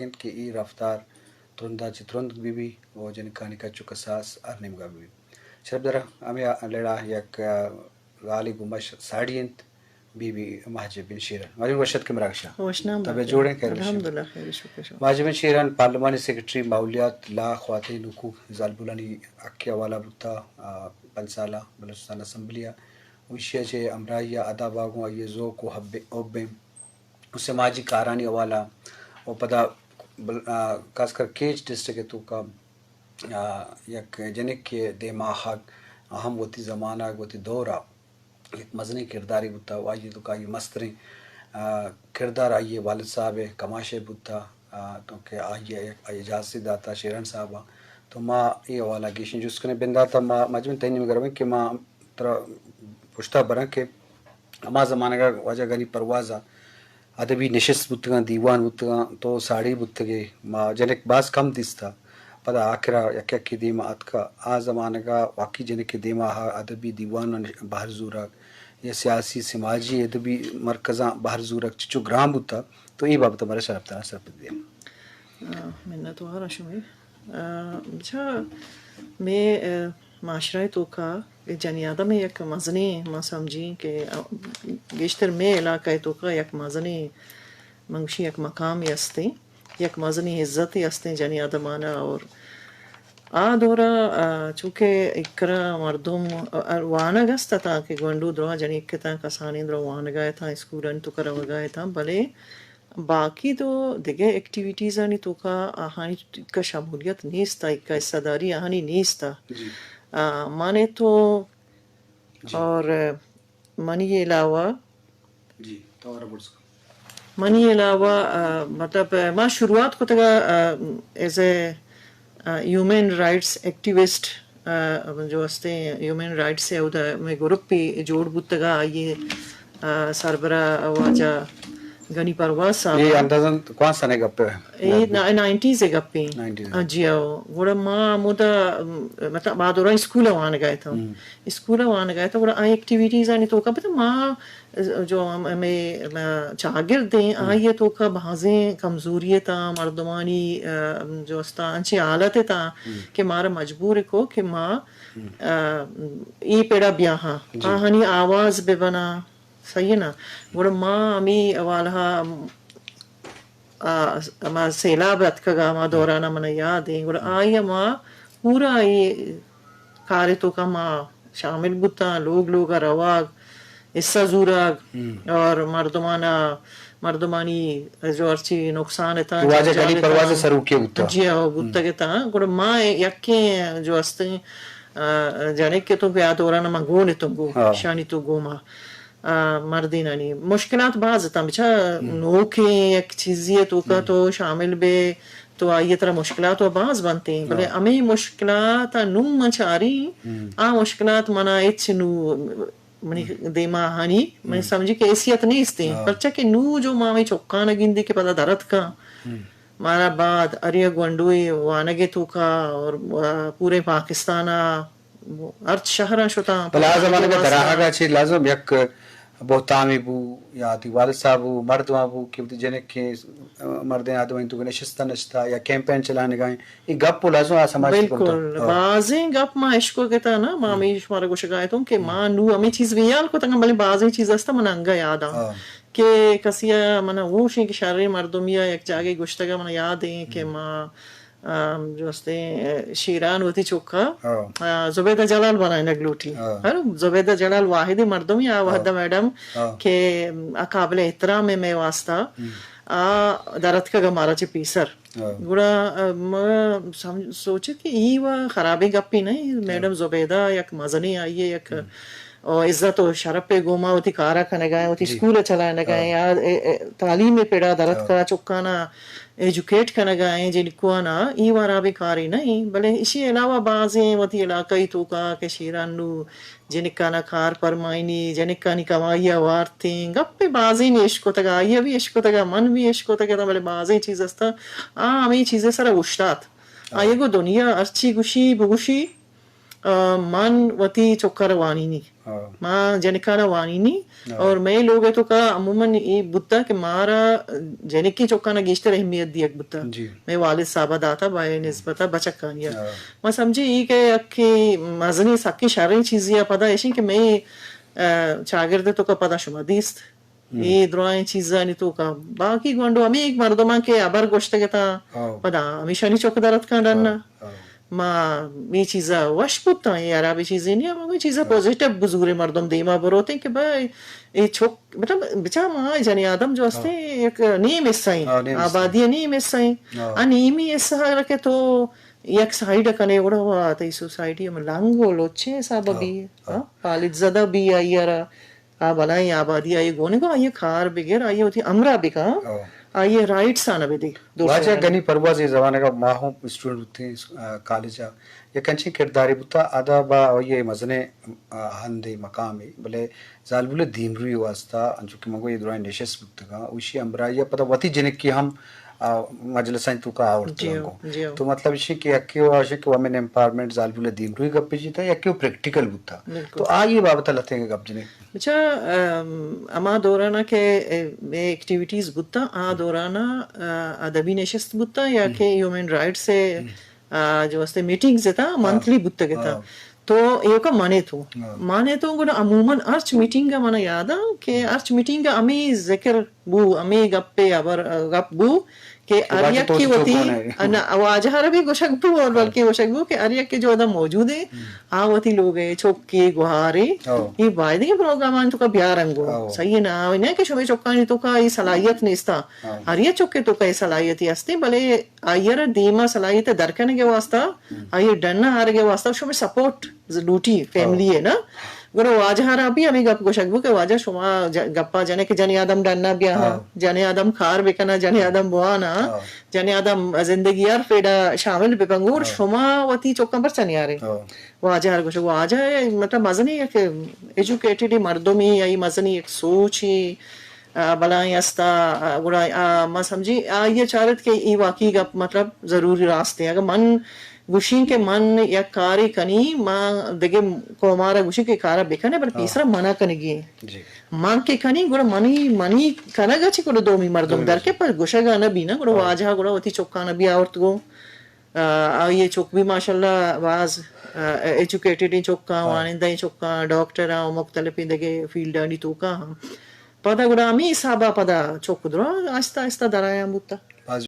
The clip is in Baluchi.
انت کہ اے رفتار ترندا چہ ترند بہ بی و جنکانی کچ و کساس ہر نیمگا بہ بی۔ شرپدار، ہمے لڑا یک، آ، گالے گوں ما ساڑی انت بی بی مہجبین شیران۔ مہجبین، وش اتکے مراگشا۔ وشنام تبے بات۔ جوڑیں، خیر وشیں۔ الحمدللہ، خیر شکر شما۔ مہجبین شیران پارلیمانی سیکرٹری ماحولیات، لاء، خواتین حقوق، زالبولانی حق ء حوالہ بوتا، آ، پنچ سالہ بلوچستان اسمبلی ء۔ و ایشی ء چہ ہمراہی ء ادب ء گوں آئی ء ذوق و حب، حب ء و سماجی کارانی حوالہ و پدا بل-، آ، خاص کر کیچ ڈسٹرکٹ ء توکا، آ، یک جنک ء دیما آہگ ہم وتی زمانگ، وتی دور ء یک مزنیں کردارے بوتا و آئی ء توکا آئی ء مستریں، آ، کردار آئی ء والد صاحب ء کماش ء بوتا، آ، تو کہ آئی ء یک اجازتے داتا شیران صاحب ء۔ تو ما اے حوالہ گیشیں جست کنیں۔ بندات ء ما مجمع تئی نیمگ ء رویں کہ ما ترا پشتا براں کہ ہما زمانگ ء واجہ غنی پرواز ء ادبی نشست بوتگاں، دیوان بوتگاں، تو ساڑی بوتگے، ما جنک باز کم دیستا۔ پدا آخرا یک یکے دیما اتکا۔ آ زمانگا واقعی جنکے دیما آہا ادبی دیوان بہر زورگ یا سیاسی سماجی ادبی مرکزاں بہر زورگ چچو گران بوتا، تو اے بابت مارا شرپداراں سرپدی دیم۔ آ، منت وار شمے۔ آ، بچا مے، آ، معاشرہ توکا جنی آدم یک مزنیں، ما سمجھیں کہ، آ، گیشتر مے علاقہ توکا یک مزنیں، من گوشی یک مقامی ہستیں۔ یک مزنیں عزتے ہستیں جنی آدمانا اور آ دورا، آ، چونکہ اکرا مردم، آ، وانگ است اتاں کہ گونڈو درا جنی کتاں کسانیں درا وانگا اتاں، اسکولانی توکا روگا اتاں، بلے باقی تو دگہ ایکٹیویٹیزانی توکا آہانی توکا شمولیت نیست، ایکا حصہ داری آہانی نیست۔ جی۔ آ، مانے تو جی۔ اور منی علاوہ جی، تو اور بڑھ سکو۔ منی علاوہ، آ، مطلب، ما شروعات کتگا، uh, as a, uh, human rights activist, uh, جو ہستے ہیومن رائٹس ہے، ادا میں گروپ بھی جوڑ بوتگا، آئیے، آ، سربراہ واجہ غنی پرواز صاحب۔ یہ اندازاً کون سنے گپ ہے؟ اے نا-، نائنٹیز ء گپیں۔ نائنٹیز۔ آ، جی آؤ۔ گڑا ما ہمودا، م، مطلب، ما دوران اسکول ء وانگا اتاں۔ ہم۔ اسکول ء وانگا اتاں، گڑا آ ایکٹیویٹیز آنی توکا پتہ ما جو ہم-، ہمے، ما چاگرد ایں، ہم۔ آئی ء توکا بازیں کمزوری اتاں، مردمانی، آ، جو استا انچیں حالت اتاں ہم۔ کہ مارا مجبور کو کہ ما، ہم۔ آ، اے پیڑا بیاہاں، جی۔ آہانی آواز بہ بناں۔ صحیح ہے نا؟ گڑا ما ہمے حوالہ ء، آ، ہما سیلاب اتکگ ء ہما دوران ء من یاد ایں، گڑا آئی ء ما پورا اے کار ء توکا ما شامل بوتاں، لوگ لوگ ء روگ، حصہ زورگ ہم۔ اور مردمان ء، مردمانی جو ہرچی نقصان اتاں، تو واجہ جان غنی جان پرواز اتاں۔ سروکی بوتا۔ جی ہاں، ہم۔ بوتگ اتاں۔ گڑا ما یکیں جو ہستیں، آ، جنک اتوں کہ آ دوران ء ما گون اتوں گو، ہاں۔ شانی تو گوما۔ آ، مردینانی مشکلات باز اتاں، بچا ہم۔ نوکیں یک چیزی ء توکا ہم۔ تو شامل بے تو آئی ء ترا مشکلات و باز بنتیں، بلے ہاں۔ ہمے مشکلات ء نوں من چاری، ہم۔ آ مشکلات منا ہچ نوں منی ہم۔ دیما آہانی، منی ہم۔ سمجھی کہ حیثیت نیستیں، ہاں۔ پرچا کہ نوں جو ما ہمے چکان ء گندی کہ پدا درت کن، ہم۔ مارا بعد اریا گونڈوی وانگے توکا اور، آ، پورے پاکستان ء ہرچ شہراں شتاں، بلے آ زمانگ ء دراہگ ء چہ لازم یک بہتامے بو یا وتی والد صاحب بو، مردماں بو کہ وتی جنک ء مردیں آدمانی توک ء نشستہ نشتہ یا کیمپین چلائینگا ایں، اے گپ و لازم آ سماج ء بالکل۔ بازیں گپ ما اشکو گتا نا، ما ہم۔ ہمیں شمارا گوشگا اتوں کہ ہم۔ ما نو ہمیں چیز بیال کتگاں، بلے بازیں چیز است من انگا یاد آں۔ ہاں۔ کہ کسی ء من ہوش ایں کہ شریں مردمی ء یک جاگے گوشتگ ء من یاد ایں کہ ہم۔ ما، آ، جو ہستیں، شیران وتی چکا، ہاں۔ آ، زبیدہ جلال بنائینگ لوٹی۔ ہاں۔ ہر زبیدہ جلال واحدیں مردمی آ وہد ء ہاں۔ میڈم ہاں۔ کہ آ قابل احترام ہے مئے واسطہ۔ ہم۔ آ درتکگ ء مارا چہ پیسر۔ ہاں۔ گڑا، آ، ما سم-، سوچت کہ ای و خرابیں گپے نہ، میڈم ہاں۔ زبیدہ یک مزنیں آئی ء یک ہم۔ او عزت و شرپ ء گوما وتی کارا کنگا ایں، وتی جی۔ اسکول ء چلائینگا ہاں۔ ایں، یا، اے، اے، تعلیم ء پڑا درتکا ہاں۔ چکانا ایجوکیٹ کنگا ایں، جنکوانا، ای وارا بے کاری نہ ایں، بلے اشی علاوہ بازیں وتی علاقہ ای توکا کہ شیران نو جنکانا کار پرمائینی، جنکانی کمائی ء وارتیں، گپ بازیں اشکتگا، آئی ء بھی اشکتگا، من بھی اشکتگا، بلے بازیں چیز استا، آ ہمیں چیزیں سرا اوشتات۔ ہاں۔ آئی ء گو دنیا ہرچی گوشی بگوشی، آ، من وتی چکر وانینی۔ ما جنکانا وانینی اور مئے لوگ ءِ توکا عموماً اے بوتا کہ مارا جنکیں چکانا گیشتر اہمیت دیگ بوتا۔ مئے والد صاحبا داتا بہ نسبتا بچکانی۔ ما سمجھی اے کہ یکے مزنیں سکیں شریں چیزے ءَ پدا ایشیں کہ مئے، آ، چاگرد ءِ توکا پدا شما دیست۔ اے درائیں چیزانی توکا باقی گونڈو ہمے مردماں کہ ہبر گوشتگ اتاں، پدا ہمیشانی چک در اتکاں ڈنا۔ ما اے چیزا وش بوتاں، اے ہرابیں چیزے نیا، ما اے چیزا پوزیٹیو بزورے، مردم دیما بروتیں کہ بھائی اے چک، مطلب، بچا ما جنی آدم جو ہستیں یک نیم حصہ ایں، آبادی نیم حصہ ایں۔ آ نیمی حصہ کہ تو یک سائیڈ کنے گڑا وا تئی سوسائٹی ہم لنگ و لوچیں حساب بی، پالت زدہ بی آئی را۔ آ بلائیں آبادی آئی گون گو آئی کار بگر، آئی وتی ہمراہ بکن، آئی رائٹس آنا بدے۔ واجہ گنی پرواز اے زمانگ ءَ ما ہم اسٹوڈنٹ بوتیں، آ، کالج ءَ یک انچیں کردارے بوتا، ادا با آئی مزنیں، آ، ہندے مقامے، بلے زالبول دیمروی واسطہ انچو کہ من گو اے درائیں نشست بوتگاں، اوشی ہمراہی ءَ پدا وتی جنکی ہم، آ، مجلسانی توکا آورتگاں۔ تو مطلب ایشی کہ یکے و ایشی کہ ویمن امپاورمنٹ زالبول دیمروی گپ جیتا، یکے و پریکٹیکل بوتا۔ تو آئی بابت لتیں گپ جنے۔ بچا، ام، ہما دورانا کہ، اے، اے ایکٹیویٹیز بوتا، آ دورانا، آ، ادبی نشست بوتا یا کہ ہیومن رائٹس ءِ، آ، جو استے میٹنگز اتاں، منتھلی بوتگ اتاں۔ تو ایوکا مانے تو، مانے تو گڑا عموماً ہرچ میٹنگ ءَ منا یاد آں کہ ہرچ میٹنگ ءَ ہمے ذکر بو، ہمے گپے ہبر، گپ بو کہ ہر یکے وتی، انا، واجہ را بھی گوشگ بو اور بلکہ گوشگ بو کہ ہر یکے جو ادا موجود ایں، آ وتی لوگ ءِ چکے گوہارے، اے باید ایں کہ پروگرامانی توکا بیارن گو۔ صحیح ہے نا، نہ کہ شمے چکانی توکا اے صلاحیت نیستا۔ ہر یک چکے توکا اے صلاحیتی ہستیں، بلے آئی را دیما صلاحیت در کنگ ءِ واسطہ، آئی ڈنا آرگ ءِ واسطہ شمے سپورٹ لوٹی فیملی ءِ نا۔ گڑا واجہ را بھی ہمے گپ گوشگ بو کہ واجہ شما ج-، گپا جنے کہ جنی آدم ڈنا بیا ہاں، جنی آدم کار بکنا، جنی آدم بوانا، جنی آدم زندگی ہر فیڈا شامل ببن، گڑا شما وتی چکاں پرچا نیارے؟ واجہ را گوشگ، واجہ مطلب مزنی یک ایجوکیٹڈ مردمی، آئی مزنی یک سوچی، آ، بلائیں استا، آ، گڑا، آ، ما سمجھی، آئی ءَ چارت کہ اے واقعی گپ مطلب ضروری راست ایں۔ اگر من گوشیں کہ من یک کارے کنی، ما دگہ قومارا گوشیں کہ کارا بکنے، بل پیسرا منع کنگی ایں۔ من کہ کنی، گڑا منی، منی کنگ ءَ چی گڑا دومی مردم در کے پر گوشگ ءَ نہ بی نا، گڑا واجہ گڑا وتی چکاں نہ بی آورت گو۔ آ، آئی ءِ چک بھی ماشاءاللہ باز، آ، ایجوکیٹڈ ایں چکاں، وانندہ ایں چکاں، ڈاکٹر آں، مختلفیں دگہ فیلڈانی توکا ہم۔ پدا گڑا ہمے حسابا پدا چک درا آہستہ آہستہ درایاں بوتا۔